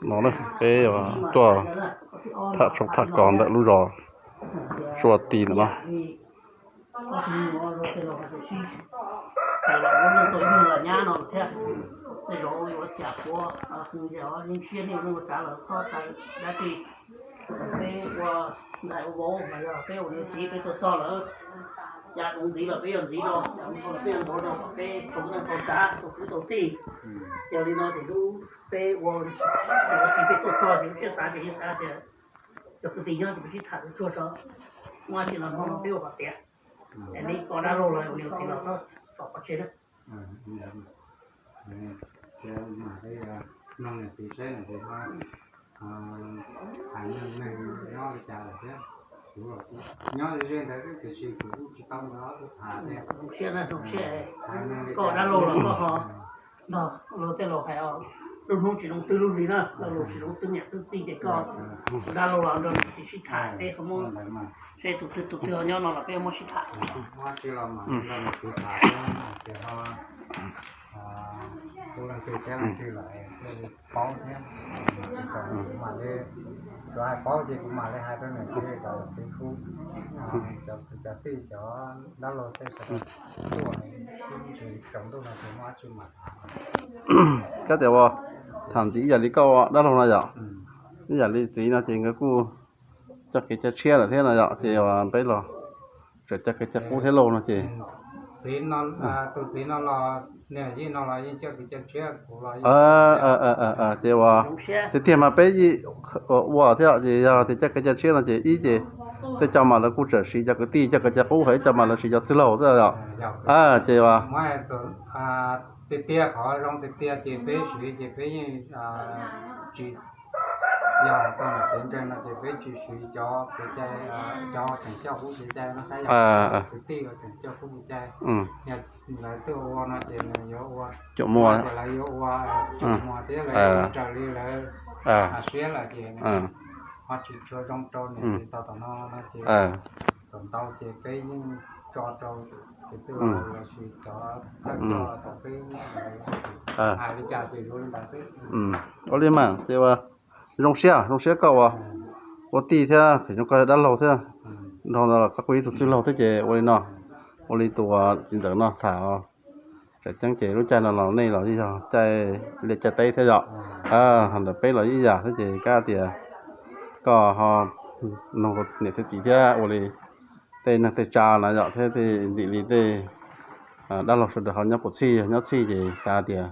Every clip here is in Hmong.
No peb tuaj tham tshoob tham kos ntawm lub zos Sua Ti ntawm no. Peb ua ntxhais ua vauv mas yog peb ua niam txiv peb tuaj txog lawm, cas ntxiv los peb yuav ntxiv rau, peb yuav ntxiv rau kom peb tau neej tau tsav tau kwv tau tij. Yog li no ces lub peb ua, ua txiv peb tuaj txog ces lub siab xav ces yeej xav tias cov kwv tij nyob ces peb sib tham tsuag tso, muaj dab tsi los no peb ua kom tiav. Es neb koj dab laug los ua niam txiv los txhob tso pov tseg na. Hais neeg nyob li cas lawm thiab, kuv nyob ze ntawd tiam sis kuv kuj tsis tau mus ob tug tham. Zoo siab na, zoo siab. Koj dab laug los koj ho nrog luag tej laus hais, lub hnub tsis zoo twg lub hli na, luag tsis zoo twg niam twg txij ces koj dab laug los nrog niam txiv sib tham peb ho muab, seb tus twg tus twg ho nyob no los peb muab sib tham. Tus leej twg thiab leej twg lawm, paub thiab, mam li, kuv hais paub ces kuv mam li hais rau niam txiv kom txiv hu cov kwv cov tij cov dab laug tej sawv daws tuaj, tsis tsaus ntuj no ces muaj dab tsi mam. Kab tias ua tham ntxiv ib yam li koj ua dab laug no yom, ib yam li txiv no ces nkawd kuj coj kev cai tshiab lawm thiab no yom, ces peb los tseem coj kev cai qub thiab lauj no ces. Txiv no, tus txiv no los niam yij no los yeej coj kev cai tshiab, kuv los ces ua tiag tiag mas peb ua thiab ces yog tias coj kev cai tshiab no ces ib ces tej co mas lawv kuj tseem siv cov kwv tij coj kev cai qub, ho ib co mas lawv siv cov txwj laug xwb yom. Ces ua tiag tiag qhov zoo tiag tiag ces peb siv ces peb yeej tsis, yog txog ntawm kev ntseeg no ces peb tsis siv cov kev cai, cov tseem coj qub kev cai no saib yom, kwv tij uas tseem coj qub kev cai, yog lawv tuaj ua no ces nws yuav ua, ces lawv yuav ua tsis muag thiab lawv raws li lawv siab lawm ces ho tsis tshua zoo rau niam txiv tau tom no no ces thaum ntau ces peb yeej tso rau tus txwj laug los sis cov thawj coj tom xwb hais li cas ces yuav li ntawd xwb. Ua li mas ces ua zoo siab, zoo siab koj ua, ua tij thiab phem zoo koj dab laug thiab, nrog ntawd los koj kuj ib tug txwj laug thiab ces ua li no, ua li tus txiv ntxawm no tham tseem ceeb ces lub caij no los nej los yog caij liaj caij teb thiab yom. Ntawm peb los ib yam thiab ces kab tias koj ho noog niam thiab txiv thiab ua li tej neeg tej tsa na yom, thiab tej ntxim li tej dab laug sawv daws ho nyob puv txhij nyob txhij ces xav tias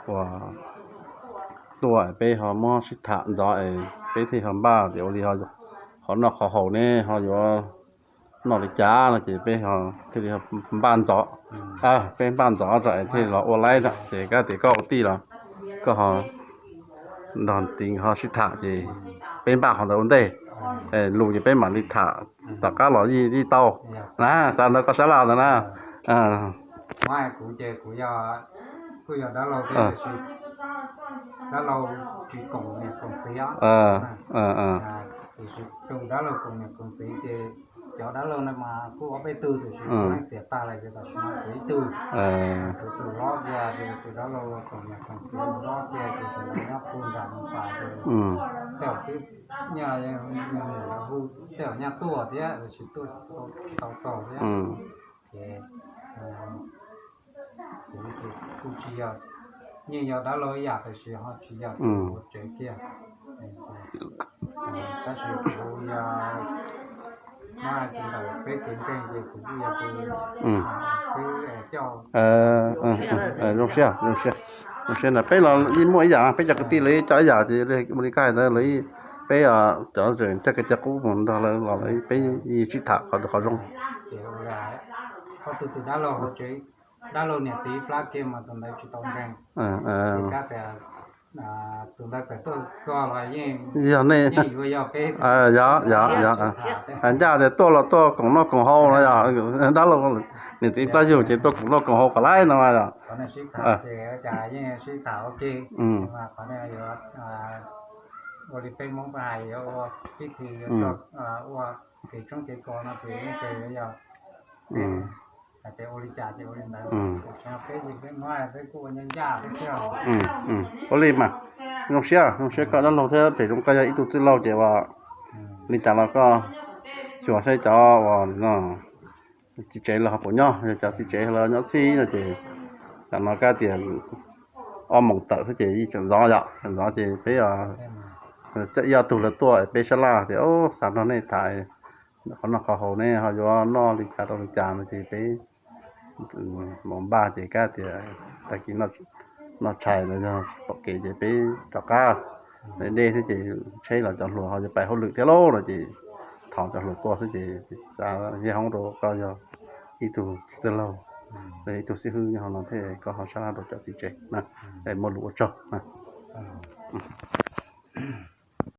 ua tuaj peb ho muab sib tham ntxov es peb thiaj ho npaj tias ua li qhov noj qhov haus ne ho yuav noj li cas no ces peb thiaj li npaj ntxov, peb npaj ntxov tso es thiaj los ua laib na ces kab tias koj ua tij los koj ho nrog txiv ho sib tham ces peb npaj qhov ntawd ua ntej, lus ces peb mam li tham tom qab los yeej tau na, xav ntawd koj sab laj ntawd na. Kuv ces kuv yog, kuj yog dab laug thiab tiam sis dab laug tsis koom niam koom txiv os. Tiam sis tus dab laug koom niam koom txiv ces cov dab laug no mas kuj ob peb tug tiam sis kuv yeej xiam tag lawm ces tam sim no kuv ib tug, kuv tus hlob kiag ces tus dab laug koom niam koom txiv hlob kiag ces tus ntawd nyob puag nram Moos Pas ces tej zaum twb nyuam qhuav hu, tej zaum nyuam tuaj thiab tiam sis tuaj tsis tau txog thiab. Ces kuv ces kuj tsis yog, yeej yog dab laug ib yam tiam sis ho tsis yog tus ua tsev kiag. Tab sis kuv yog, muab hais tsis ntawm peb kev ntseeg ces kuv kuj yog tus xwb coj. Zoo siab, zoo siab, zoo siab na, peb los yeej muaj ib yam, peb cov kwv tij los yeej coj ib yam ces ua li koj hais ntawd los peb cov tseem coj kev cai qub mus nrog lawv los peb yeej sib tham qhov, qhov zoo. Ces ua li hais, qhov twg tus dab laug hauv tsev, dab laug niam txiv plab kiag mas tus ntawd tsis tau ntseeg. Ces kab tias tus ntawd txawm tuaj txog los yeej yog nej, yeej yuav yog peb. Yog, yog, yog. Hais ncaj tias tuaj los tuaj koom noj koom haus no yog, dab laug niam txiv plab yug ces tuaj koom noj koom haus kom laib no yog. Qhov no sib tham ces cas yeej sib tham ua ke, mas qhov no yuav ua li peb Hmoob peb hais yuav ua pib thi yuav ua kev tshoob kev kos no ces yeej ces yuav yog peb Ua li mas, zoo siab, zoo siab koj dab laug thiab phem zoo koj yog ib tug txwj laug ces uas li cas los koj xyuas saib cov uas txiv tsev los ho puas nyob, yog cov txiv tsev los nyob txhij no ces tam no kab tias ob moos tawm xwb ces yeej tseem ntxov yom, tseem ntxov ces peb ib ob tug lawv tuaj peb sab laj tias xav nrog nej tham qhov noj qhov haus, nej ho yuav noj li cas rau li cas no ces peb mus npaj ces kab tias tag kis noj tshais los yog pom kev ces peb rov qab deb thiab ces tsheb los cov hluas ho yuav pais hauj lwm thiab lauj no ces thov cov hluas tuaj xwb ces xav yaj hoob rau koj yog ib tug txwj laug, ib tug xib hwb nyob hauv no thiab koj ho sab laj rau cov txiv tsev na, es muaj lus ua tsaug na.